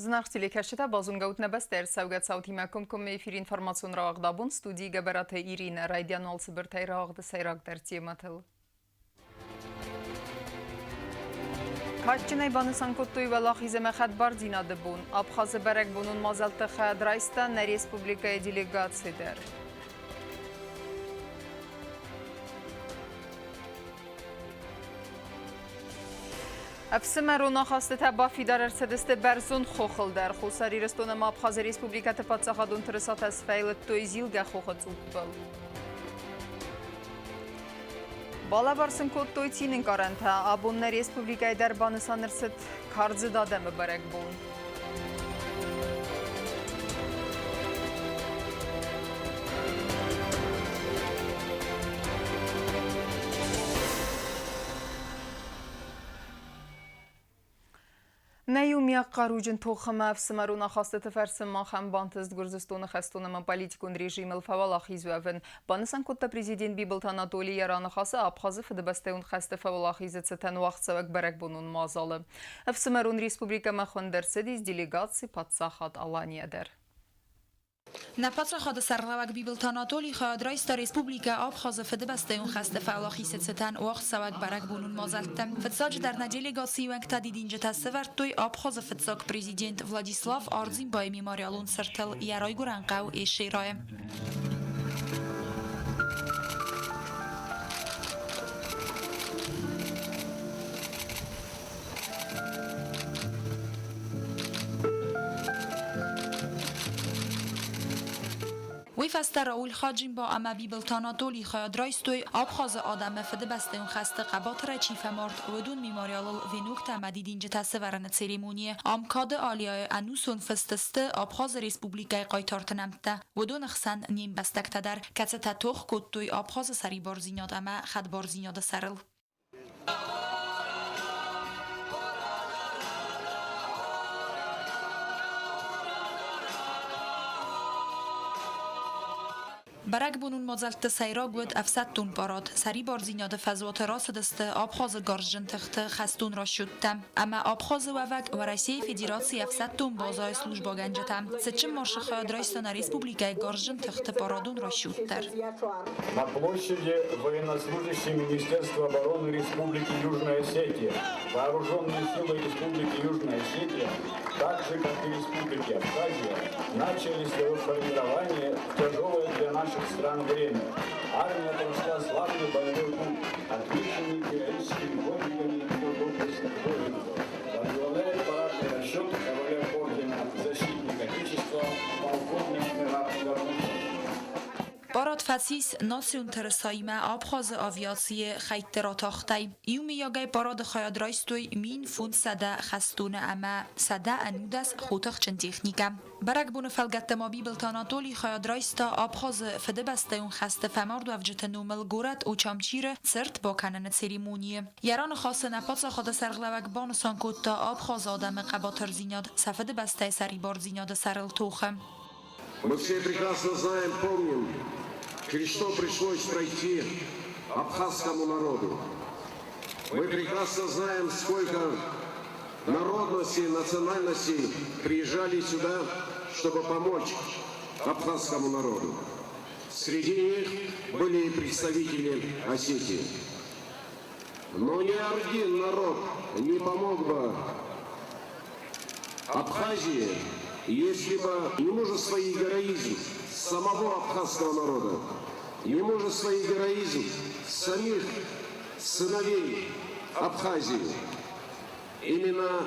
Зынаргъ телекӕсджытӕ, базонгӕут нӕ бӕстӕйы ӕрцӕугӕ цаутимӕ комкоммӕ эфиры информацион рауагъд абон студийы Гӕбӕраты Иринӕ. Райдиан уал цыбыртӕй рауагъды сӕйрагдӕр темӕтыл. Кадджынӕй банысан кодтой Уӕлахиз ӕмӕ хӕдбардзинады бон. Абхазы бӕрӕгбонон мадзӕлтты хайад райста нӕ республикӕйы делегаци дӕр. Ӕфсымӕрон ахастытӕ бафидар ӕрцыдысты бӕрзонд хохыл дӕр. Хуссар Ирыстон ӕмӕ Абхазы республикӕты паддзахадон тырысатӕ сфӕйлыдтой Зилгӕ хохы цъуппыл. Балӕвар сын кодтой цинынкъарӕнтӕ. Абон нӕ республикӕйы дӕр банысан ӕрцыд кардзыд адӕмы бӕрӕгбон. Нӕ иумиаг хъаруджын тох ӕмӕ ӕфсымӕрон ахастыты фӕрцы махӕн бантыст Гуырдзыстоны хӕстон ӕмӕ политикон режимыл фӕуӕлахиз уӕвын, банысан кодта президент Бибылты Анатоли йӕ раныхасы Абхазы Фыдыбӕстӕйон хӕсты фӕуӕлахизы цытӕн уагъдцӕуӕг бӕрӕгбонон мадзалы. Ӕфсымӕрон республикӕмӕ хуынд ӕрцыдис делегаци паддзахад Аланийӕ дӕр. Нӕ паддзахады сӕргълӕууӕг Бибылты Анатоли хайад райста Республикӕ Абхазы Фыдыбӕстӕйон хӕсты фӕуӕлахизы цытӕн уагъдцӕуӕг бӕрӕгбонон мадзӕлттӕ. Фыццаджыдӕр нӕ делегацийы уӕнгтӕ дидинджытӕ сӕвӕрдтой Абхазы фыццаг президент Владислав Ардзинбайы мемориалон цыртыл йӕ райгуырӕн хъӕу Эшерайы. Уый фӕстӕ Рауль Хаджимба ӕмӕ Бибылты Анатолий хайад райстой, Абхазы адӕмы Фыдыбӕстӕйон хӕсты хъӕбатырӕй чи фӕмард, уыдон мемориалыл веноктӕ ӕмӕ дидинджытӕ сӕвӕрыны церемонийы. Ам кады аллеяйы ӕнусон фыст сты Абхазы Республикӕйы хъайтарты нӕмттӕ, уыдоны хсӕн не мбӕстӕгтӕ дӕр, кӕцытӕ тох кодтой Абхазы сӕрибардзинад ӕмӕ хӕдбардзинады сӕрыл. Бӕрӕгбонон мадзӕлтты сӕйраг уыд ӕфсӕддон парад. Сӕрибардзинады фӕзуаты рацыдысты Абхазы гарзджын тыхты хӕстон расчеттӕ ӕмӕ Абхазы уӕвӕг Уӕрӕсейы Федерацийы ӕфсӕддон базӕйы службӕгӕнджытӕ. Цытджын маршы хайад райста нӕ республикӕйы гарзджын тыхты парадон расчет дӕр. На площади военнослужащие Министерства обороны Республики Южная Осетия, Вооруженные силы Республики Южная Осетия, так же, как и Республики Абхазия, начали свое формирование в тяжелое для наших стран время. Армия прошла славный боевой путь, отмеченный героическими подвигами ее доблестных воинов. Возглавляет парадный расчет кавалер ордена «Защитник Отечества» полковник Мираб Гарбузов. Парад фӕцис национ тырысаимӕ Абхазы авиацийы хӕйтты ратахтӕй. Иумӕйагӕй парады хайад райстой 1500 хӕстоны ӕмӕ 190 хотыхджын техникӕ. Бӕрӕгбоны фӕлгӕтты ма Бибылты Анатолий хайад райста Абхазы Фыдыбӕстӕйон хӕсты фӕмардуӕвджыты номыл горӕт Очамчиры цырт бакӕныны церемонийы. Йӕ раныхасы нӕ паддзахады сӕргълӕууӕг банысан кодта Абхазы адӕмы хъӕбатырдзинад сӕ Фыдыбӕстӕйы сӕрибардзинады сӕрыл тохы. Мы все прекрасно знаем, помним, через что пришлось пройти абхазскому народу. Мы прекрасно знаем, сколько народностей, национальностей приезжали сюда, чтобы помочь абхазскому народу. Среди них были и представители Осетии. Но ни один народ не помог бы Абхазии, если бы не мужество и героизм самого абхазского народа, не мужество и героизм самих сыновей Абхазии. Именно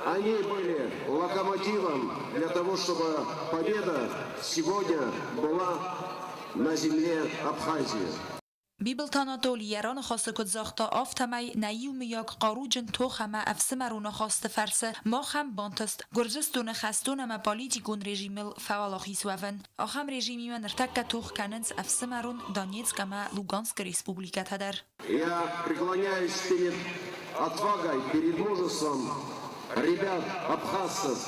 они были локомотивом для того, чтобы победа сегодня была на земле Абхазии. Бибылты Анатоли йӕ раныхасы куыд загъта, афтӕмӕй нӕ иумӕйаг хъаруджын тох ӕмӕ ӕфсымӕрон ахасты фӕрцы махӕн бантыст Гуырдзыстоны хӕстон ӕмӕ политикон режимыл фӕуӕлахиз уӕвын. Ахӕм режимимӕ ныртӕккӕ тох кӕнынц ӕфсымӕрон Донецк ӕмӕ Луганскы республикӕтӕ дӕр. Я преклоняюсь перед отвагой, перед мужеством ребят, абхазцев,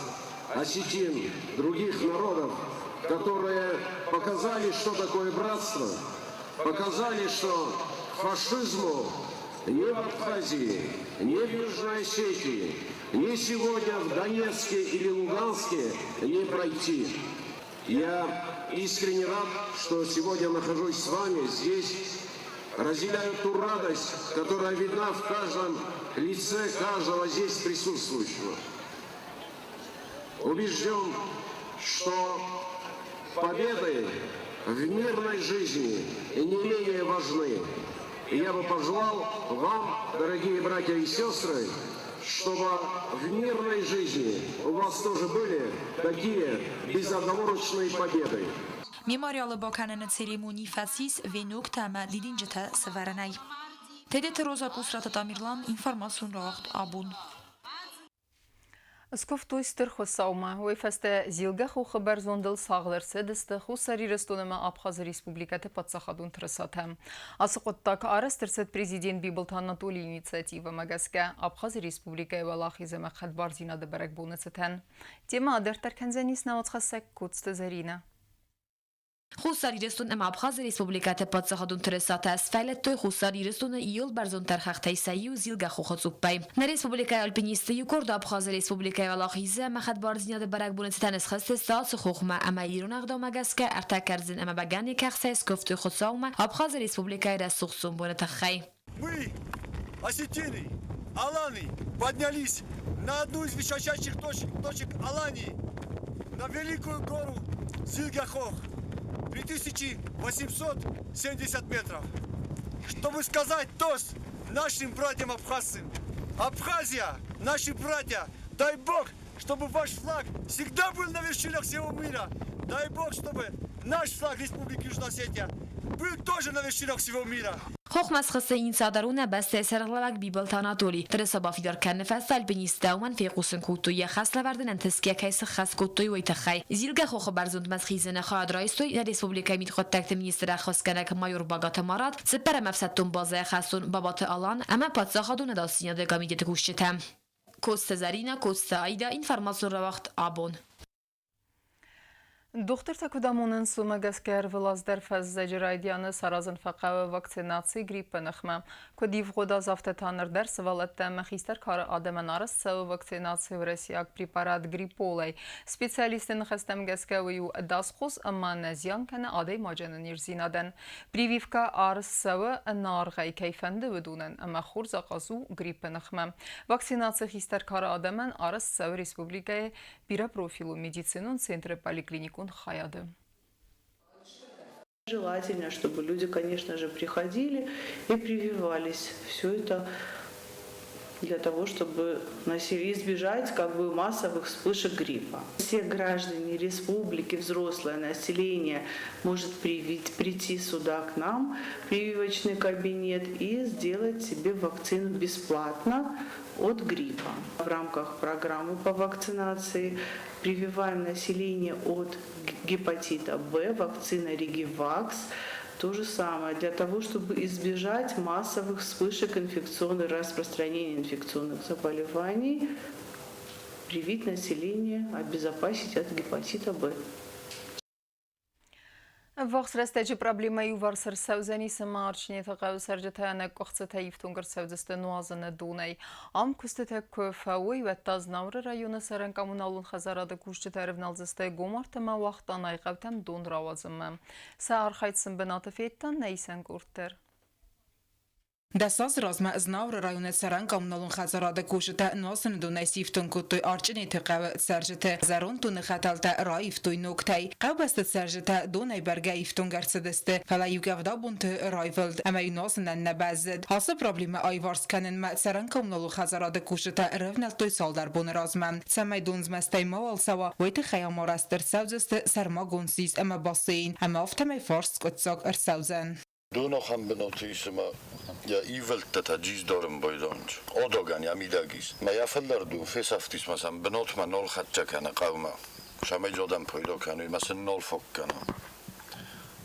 осетин, других народов, которые показали, что такое братство, показали, что фашизму Ни в Абхазии, ни в Южной Осетии, ни сегодня в Донецке или Луганске не пройти. Я искренне рад, что сегодня нахожусь с вами здесь, разделяю ту радость, которая видна в каждом лице каждого здесь присутствующего. Убежден, что победы в мирной жизни не менее важны. И я бы пожелал вам, дорогие братья и сестры, чтобы в мирной жизни у вас тоже были такие безоговорочные победы. Мемориалы бакӕныны церемони фӕцис веноктӕ ӕмӕ дидинджытӕ сӕвӕрынӕй. Тедеты Роза, Къусраты Тамерлан, информацион рауагъд Абон. Скуывтой Стыр Хуыцаумӕ. Уый фӕстӕ Зилгӕ хохы бӕрзондыл сагъд ӕрцыдысты Хуссар Ирыстон ӕмӕ Абхазы республикӕты паддзахадон тырысатӕ. Ацы хъуыддаг арӕзт ӕрцыд президент Бибылты Анатолийы инициативӕмӕ гӕсгӕ Абхазы республикӕйы уӕлахиз ӕмӕ хӕдбардзинады бӕрӕгбоны цытӕн. Темӕ адарддӕр кӕндзӕнис нӕ уацхӕссӕг Коцты Зӕринӕ. Хуссар Ирыстон ӕмӕ Абхазы республикӕты паддзахадон тырысатӕ сфӕйлыдтой Хуссар Ирыстоны иууыл бӕрзонддӕр хӕхтӕй сӕ иу Зилгӕ хохы цъуппӕй. Нӕ республикӕйы альпинистты иу къорд Абхазы республикӕйы уӕлахизы ӕмӕ хӕдбардзинады бӕрӕгбоны цытӕн схызтысты ацы хохмӕ ӕмӕ ирон ӕгъдаумӕ гӕсгӕ ӕртӕ кӕрдзын ӕмӕ бӕгӕныйы кӕхцӕй скуывтой Хуыцаумӕ Абхазы республикӕйы рӕсугъд сомбоны тыххӕй. Мы, осетины, аланы, поднялись на одну из высочайших точек Алании, на великую гору Зилгяхох, 3870 метров, чтобы сказать тост нашим братьям-абхазцам. Абхазия, наши братья, дай Бог, чтобы ваш флаг всегда был на вершинах всего мира. Дай Бог, чтобы наш флаг Республики Южная Осетия был тоже на вершинах всего мира. Хохмӕ схӕссы инициатор у нӕ бӕстӕйы сӕргълӕууӕг Бибылты Анатоли. Тырыса бафидар кӕныны фӕстӕ альпинисттӕ уымӕн фехъусын кодтой, йӕ хӕслӕвӕрд ын ӕнтысгӕ кӕй сыххӕст кодтой, уый тыххӕй. Зилгӕ хохы бӕрзондмӕ схизыны хайад райстой нӕ республикӕйы мидхъуыддӕгты министры ӕххуысгӕнӕг майор Багаты Марат, цыппӕрӕм ӕфсӕддон базӕйы хӕстон Бабаты Алан ӕмӕ паддзахадон ӕдасдзинады комитеты кусджытӕ. Коцты Зӕринӕ, Коцты Аидӕ, информацион рауагъд Абон. Дохтыртӕ куыд амонынц, уымӕ гӕсгӕ ӕрвылаз дӕр фӕззӕджы райдианы саразын фӕхъӕуы вакцинаци гриппы ныхмӕ. Куыд ивгъуыд аз, афтӕ та ныр дӕр сывӕллӕттӕ ӕмӕ хистӕр кары адӕмӕн арӕзт цӕуы вакцинаци уӕрӕсейаг препарат Грипполӕй. Специалистты ныхӕстӕм гӕсгӕ уый у ӕдасхос ӕмӕ нӕ зиан кӕны адӕймаджы ӕнӕниздзинадӕн. Прививкӕ арӕзт цӕуы ӕнӕаргъӕй кӕй фӕнды, уыдонӕн ӕмӕ хорз ахъаз у гриппы ныхмӕ. Вакцинаци хистӕр кары адӕмӕн арӕзт цӕуы республикӕйы бирӕпрофилон медицинон центры поликлиникон хайады. Желательно, чтобы люди, конечно же, приходили и прививались. Все это для того, чтобы избежать как бы массовых вспышек гриппа. Все граждане республики, взрослое население может прийти сюда к нам, в прививочный кабинет, и сделать себе вакцину бесплатно от гриппа. В рамках программы по вакцинации прививаем население от гепатита Б, вакцина Регивакс. То же самое для того, чтобы избежать массовых вспышек инфекционных, распространения инфекционных заболеваний, привить население, обезопасить от гепатита Б. Ӕввахс рӕстӕджы проблемӕ иуварс ӕрцӕудзӕнис ӕмӕ Арчнеты хъӕуы цӕрджытӕ ӕнӕкъуыхцытӕ ифтонг ӕрцӕудзысты нуазыны донӕй. Ам куыстытӕ куы фӕуой, уӕд та Знауыры районы цӕрӕн-коммуналон хӕдзарады кусджытӕ ӕрывналдзысты Гомарт ӕмӕ Уахтъанайы хъӕутӕм дон рауадзынмӕ. Сӕ архайд сын бынаты федта нӕ исӕн къорд дӕр. Дӕс азы размӕ Знауыры районы цӕрӕн коммуналон хӕдзарады кусджытӕ нуазыны донӕй сифтонг кодтой Арчъынеты хъӕуы цӕрджыты. Зӕронд доны хӕтӕлтӕ раивтой ногтӕй. Хъӕубӕсты цӕрджытӕ донӕй бӕргӕ ифтонг ӕрцыдысты, фӕлӕ иу къӕвдабонты райвылд ӕмӕ-иу нуазынӕн нӕ бӕззыд. Ацы проблемӕ аиварс кӕнынмӕ цӕрӕн коммуналон хӕдзарады кусджытӕ рывнӕлдтой цалдӕр боны размӕ. Цӕмӕй донзмӕстӕй мауал цӕуа, уый тыххӕй ам арӕзт ӕрцӕудзысты сӕрмагонд сис ӕмӕ бассейн, ӕмӕ афтӕмӕй фарст скъуыддзаг ӕрцӕудзӕн. Донахӕн бынаты ис ӕмӕ йӕ ивӕлдтӕ та джиздарын байдайынц. Одогӕн йӕ мидӕг ис. Мӕ йӕ фӕллад у, фесӕфтис ма сӕм бынатмӕ нал хӕццӕ кӕны хъӕумӕ. Цӕмӕй адӕм пайда кӕной мӕ сын нал фаг кӕны.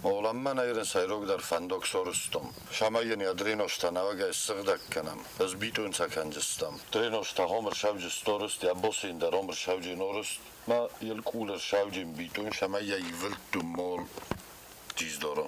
Оламмӕ нӕ ирын сӕйрагдӕр фӕндаг сарӕзтам. Цӕмӕй йын йӕ дренажтӕ нӕуӕгӕй ссыгъдӕг кӕнӕм. Ӕз битъунцӕ кӕндзыстӕм. Дренажтӕ гъомыр сӕвджы старост, йӕ бассейн дӕр омыр сӕвджын арӕзт. Мӕ йыл къулы сӕвджын битъун, цӕмӕй йӕ ивылдтон мал джиздара.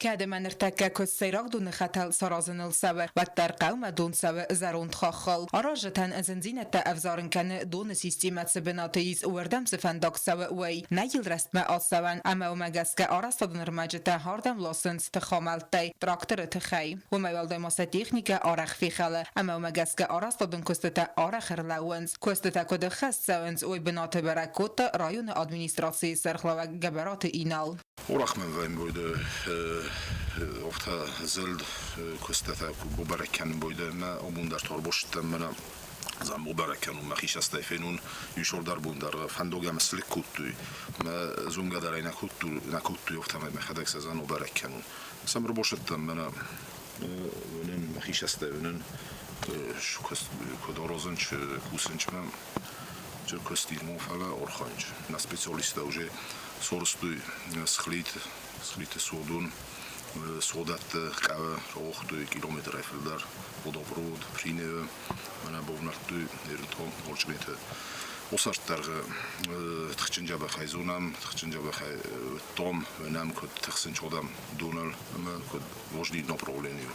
Кӕд ӕмӕ ныртӕккӕ куыст сӕйраг доны хӕтӕл саразыныл цӕуы, уӕддӕр хъӕумӕ дон цӕуы зӕронд хаххыл. Аразджытӕн зындзинӕдтӕ ӕвзарын кӕны доны системӕ цы бынаты ис, уырдӕм цы фӕндаг цӕуы, уый. Нӕй йыл рӕстмӕ ацӕуӕн, ӕмӕ уымӕ гӕсгӕ арӕзтадон ӕрмӕджытӕ ардӕм ласынц тыхамӕлттӕй, тракторы тыхӕй. Уымӕй уӕлдай ма сӕ техникӕ арӕх фехӕлы, ӕмӕ уымӕ гӕсгӕ арӕзтадон куыстытӕ арӕх ӕрлӕууынц. Куыстытӕ куыд ӕххӕст цӕуынц, уый бынаты бӕрӕг кодта районы администрацийы сӕргълӕууӕг Гӕбӕраты Инал. Орахмӕн офта зӕлд куыстытӕ ку бабӕрӕг кӕнун бойдӕ мӕ абон дӕр торбосттӕн мӕнӕ зам бабӕрӕг кӕнун мӕхи цӕстӕй фенун юсор дӕр бон дӕр фӕндогӕ мӕ слик кодтой мӕ зонгӕ дӕр ӕй нӕ кодтой нӕ кодтой офтӕмӕй мӕхӕдӕг сӕ зан бабӕрӕг кӕнун сӕм ӕрбосӕттӕн мӕнӕ уынын мӕхи цӕстӕй уынын куыд аразынч кусынчмӕ куыстирмон фӕлӕ орханч на специалисттӕ уже сорстой схлит схлиты содон содӕтты хъӕуы рохтой километрӕй фылдӕр водопровод Приневы мӕнӕ бавнӕлдтой ерынтон Орчъониты Осӕрддӕргъы тыхджын дзӕбӕхӕй зонӕм, тыхджын дзӕбӕхӕй уыдтам, уынӕм, куыд тыхсын чодӕм доныл ӕмӕ куыд важный направление.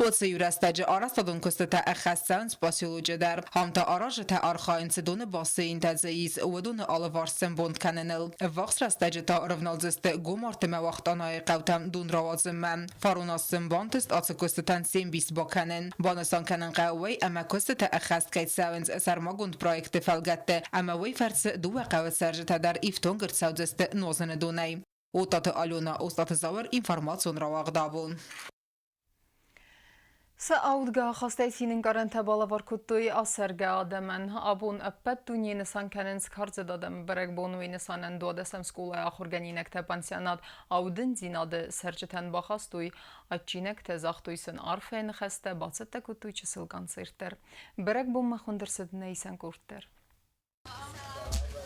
Уыцы иу рӕстӕджы арӕзтадон куыстытӕ ӕххӕст цӕуынц поселочы дӕр. Ам та аразджытӕ архайынц доны бассейнтӕ дзы ис, уыдоны алыварс сӕмбонд кӕныныл. Ӕввахс рӕстӕджы та рывналдзысты Гомарты ӕмӕ Уахтъанайы хъӕутӕм дон рауадзынмӕ. Фарон аз сын бантыст ацы куыстытӕн се мбис бакӕнын. Банысан кӕнын хъӕуы уый, ӕмӕ куыстытӕ ӕххӕст кӕй цӕуынц сӕрмагонд проекты фӕлгӕтты ӕмӕ уый фӕрцы дыууӕ хъӕуы цӕрджытӕ дӕр ифтонг ӕрцӕудзысты нозыны донӕй. Отаты Алена, Остъаты Зауыр, информацион рауагъд абон. Сӕ аудгӕ ахастӕй цинӕнкъарӕнтӕ балӕвар кодтой ацӕргӕ адӕмӕн. Абон ӕппӕт дунейы нысан кӕнынц кардзыд адӕмы бӕрӕгбон. Уый нысанӕн дуадӕсӕм скъолайы ахуыргӕнинӕгтӕ пансионат Аудындзинады цӕрджытӕн бахастой адджинӕгтӕ, загътой сын арфӕйы ныхӕстӕ, бацӕттӕ кодтой чысыл концерт дӕр. Бӕрӕгбонмӕ хуынд ӕрцыд нӕ исӕн къорд дӕр.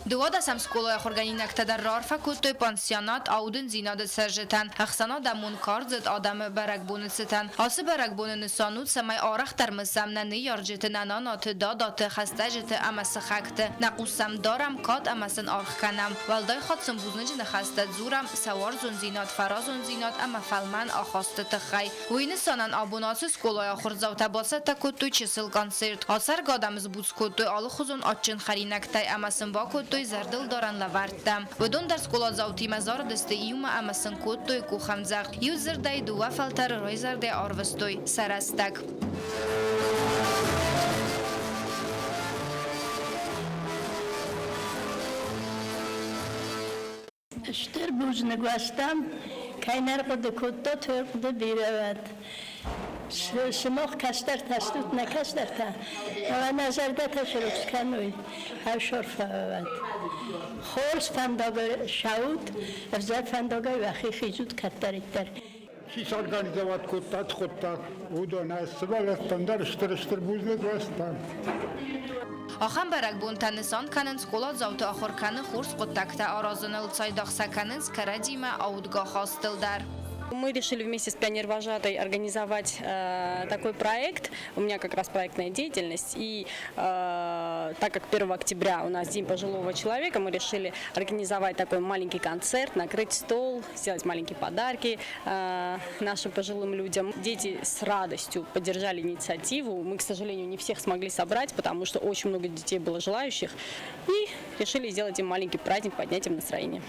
Дыууадӕсӕм скъолайы ахуыргӕнинӕгтӕ дӕр раарфӕ кодтой пансионат Аудындзинады цӕрджытӕн, ӕхсӕнадӕмон кардзыд адӕмы бӕрӕгбоны цытӕн. Ацы бӕрӕгбоны нысан у, цӕмӕй арӕхдӕр мысӕм нӕ ныййарджыты, нӕ нанаты, дадаты, хӕстӕджыты ӕмӕ сыхӕгты. Нӕ хъус сӕм дарӕм, кад ӕмӕ сын аргъ кӕнӕм. Уӕлдай хатт сын бузныджы ныхӕстӕ дзурӕм сӕ уарзондзинад, фӕразондзинад ӕмӕ фӕлмӕн ахасты тыххӕй. Уый нысанӕн абон ацы скъолайы ахуырдзаутӕ бацӕттӕ кодтой чысыл концерт. Ацӕргӕ адӕм сбуц кодтой алыхуызон адджын хӕринӕгтӕй ӕмӕ сын бакодтой зӕрдылдарӕн лӕвӕрттӕ. Уыдон дӕр скъоладзаутимӕ зарыдысты иумӕ ӕмӕ сын кодтой къухӕмдзӕгъд. Иу дзырдӕй дыууӕ фӕлтӕры райзӕрдӕ арвыстой сӕ рӕстӕг. Стыр бузныг уастам, кӕй нӕ рхъуыды кодтат, уый ӕрхъуыды бирӕ уӕд. Сымах кӕстӕртӕ стут, нӕ кӕстӕртӕ, ӕмӕ нӕ зӕрдӕтӕ срухс кӕной, ӕфсор фӕуӕд. Хорз фӕндагыл цӕут, ӕвзӕр фӕндагӕй уӕхи хизут кӕддӕриддӕр. Чи сорганизовать кодта, хъуыддаг, уыдонӕй сывӕллӕттӕн дӕр стыр-стыр бузныг уастам. Ахӕм бӕрӕгбонтӕ нысан кӕнынц скъоладзауты ахуыр кӕны хорз хъуыддӕгтӕ аразыныл, цайдагъ сӕ кӕнынц кӕрӕдзимӕ аудгӕ хӕстыл дӕр. Мы решили вместе с пионервожатой организовать такой проект. У меня как раз проектная деятельность. И так как 1 октября у нас День пожилого человека, мы решили организовать такой маленький концерт, накрыть стол, сделать маленькие подарки нашим пожилым людям. Дети с радостью поддержали инициативу. Мы, к сожалению, не всех смогли собрать, потому что очень много детей было желающих. И решили сделать им маленький праздник, поднять им настроение.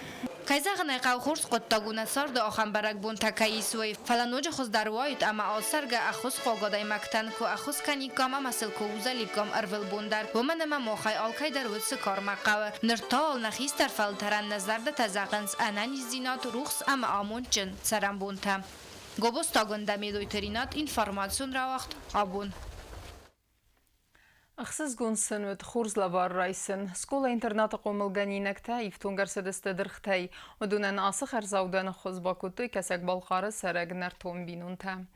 Кӕй зӕгъын ӕй хъӕуы, хорз хъуыддаг у нӕ царды ахӕм бӕрӕгбонтӕ кӕй ис, уый. Фӕлӕ ноджы хуыздӕр уаид, ӕмӕ ацӕргӕ ӕххуысхъуаг адӕймӕгтӕн куы ӕххуыс кӕниккам ӕмӕ сыл куы узӕликкам ӕрвылбон дӕр, уымӕн ӕмӕ махӕй алкӕй дӕр уыцы кармӕ хъӕуы. Ныр та уал нӕ хистӕр фӕлтӕрӕн нӕ зӕрдӕтӕ зӕгъынц ӕнӕниздзинад, рухс ӕмӕ амондджын цӕрӕнбонтӕ. Гобозтагондӕ Медойты Ринат, информацион рауагъд «Абон». Ӕхсызгон сын уыд хорз лӕвар райсын. Скъола-интернаты хъомылгӕнинӕгтӕ ифтонг ӕрцыдысты дыргътӕй. Уыдонӕн ацы хӕрзаудӕны хуыз бакодтой Кӕсӕг-Балхъары цӕрӕг нӕртон бинонтӕ.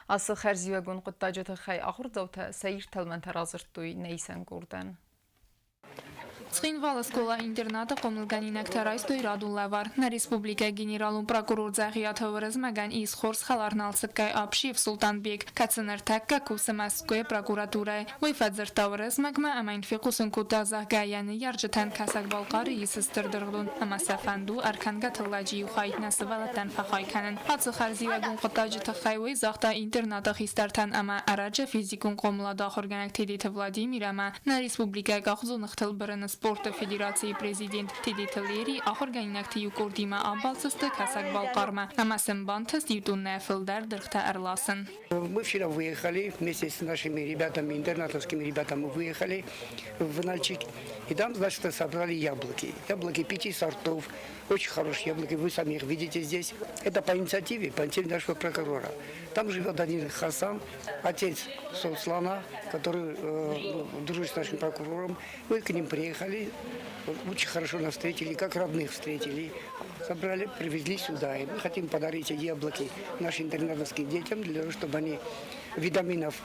Ацы хӕрзиуӕгон хъуыддаджы тыххӕй ахуырдзаутӕ сӕ ирд тӕлмӕнтӕ радзырдтой нӕ исӕн къордӕн. Цхинвалы скъола-интернаты хъомылгӕнинӕгтӕ райстой радон лӕвар. Нӕ республикӕйы генералон прокурор Дзӕгъиаты Уырызмӕгӕн ис хорз хӕлар Налцыккӕй Апшиев Султанбег, кӕцы ныртӕккӕ кусы Мӕскуыйы прокуратурӕйы. Уый фӕдзырдта Уырызмӕгмӕ ӕмӕ йын фехъусын кодта, зӕгъгӕ, йӕ ныййарджытӕн Кӕсӕг-Балхъары ис стыр дыргъдон ӕмӕ сӕ фӕнд у ӕркӕнгӕ тыллӕджы иу хай нӕ сывӕллӕттӕн фӕхай кӕнын. Ацы хӕрзиуӕгон хъуыддаджы тыххӕй уый загъта интернаты хистӕртӕн ӕмӕ ӕрӕджы физикон хъомылады ахуыргӕнӕг Тедеты Владимир ӕмӕ нӕ республикӕйы къахдзоныгътыл бырыны спорты федерацийы президент Тедеты Лери ахуыргӕнинӕгты иу къордимӕ абалц сты Кӕсӕг-Балхъармӕ ӕмӕ сын бантыст иу тоннӕйӕ фылдӕр дыргътӕ ӕрласын. Мы вчера выехали вместе с нашими ребятами, интернатовскими ребятами, мы выехали в Нальчик. И там, значит, собрали яблоки. Яблоки пяти сортов, очень хорошие яблоки, вы сами их видите здесь. Это по инициативе нашего прокурора. Там живет один Хасан, отец Сослана, который дружит с нашим прокурором. Мы к ним приехали, очень хорошо нас встретили, как родных встретили. Собрали, привезли сюда. И мы хотим подарить эти яблоки нашим интернатовским детям, для того, чтобы они витаминов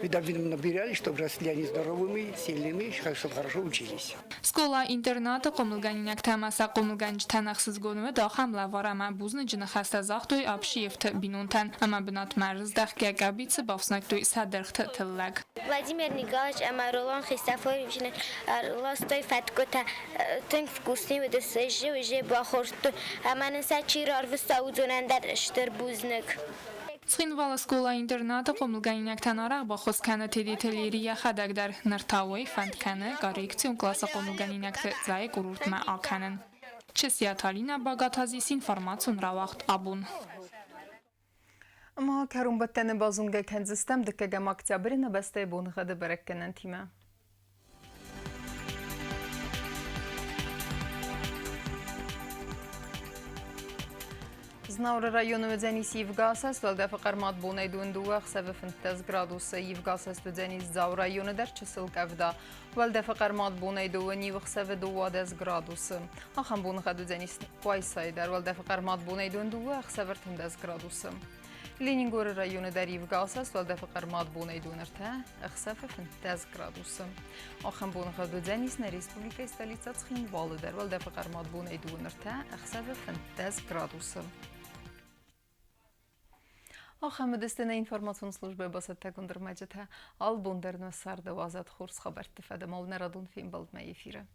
набирали, чтобы росли они здоровыми, сильными, чтобы хорошо учились. Скъола-интернаты хъомылгӕнинӕгтӕ ӕмӕ сӕ хъомылгӕнджытӕн ӕхсызгон уыд ахӕм лӕвар ӕмӕ бузныджы ныхӕстӕ загътой Апшиевты бинонтӕн ӕмӕ бынатмӕ ӕрыздӕхгӕ къӕбицы бафснайдтой сӕ дыргъты тыллӕг. Владимир Николаевич ӕмӕ Ролан Христофорович ӕрластой фӕткъуытӕ, тынг вкусный уыдысты, уже бахордтой ӕмӕ нын сӕ чи рарвыста, уыдонӕн дӕр стыр бузныг. Цхинвалы скъола-интернаты хъомылгӕнинӕгтӕн арӕх баххуыс кӕны Тедеты Лери йӕхӕдӕг дӕр. Ныр та уый фӕнд кӕны коррекцион къласы хъомылгӕнинӕгты Цъӕйы курортмӕ акӕнын. Чысиаты Алинӕ, Багатазис, информацион рауагъд Абон. Ӕмӕ кӕронбӕттӕны базонгӕ кӕндзыстӕм дыккӕгӕм октябры нӕ бӕстӕйы боныгъӕды бӕрӕггӕнӕнтимӕ. Знауыры районы уыдзӕнис ивгӕ асӕст, уӕлдӕфы хъӕрмад бонӕй 22, ӕхсӕвы 15 градусы. Ивгӕ асӕст уыдзӕнис Дзауы районы дӕр чысыл къӕвда. Уӕлдӕфы хъӕрмад бонӕй дыууӕ иу, ӕхсӕвы 12 градусы. Ахӕм боныгъӕд уыдзӕнис Къуайсайы дӕр. Уӕлдӕфы хъӕрмад бонӕй 22, ӕхсӕвы 13 градусы. Ленингоры районы дӕр ивгӕ асӕст, уӕлдӕфы хъӕрмад бонӕй 23, ӕхсӕвы 15 градусы. Ахӕм боныгъӕд уыдзӕнис нӕ республикӕйы столицӕ Цхинвалы дӕр. Уӕлдӕфы хъӕрмад бонӕй 23, ӕхсӕвы 15 градусы. Ахӕм уыдысты нӕ информацион службӕ бацӕттӕгонд ӕрмӕджытӕ. Албон дӕр нӕ царды уадзӕд хорз хабӕртты фӕдыл нӕ радон фембӕлдмӕ эфиры.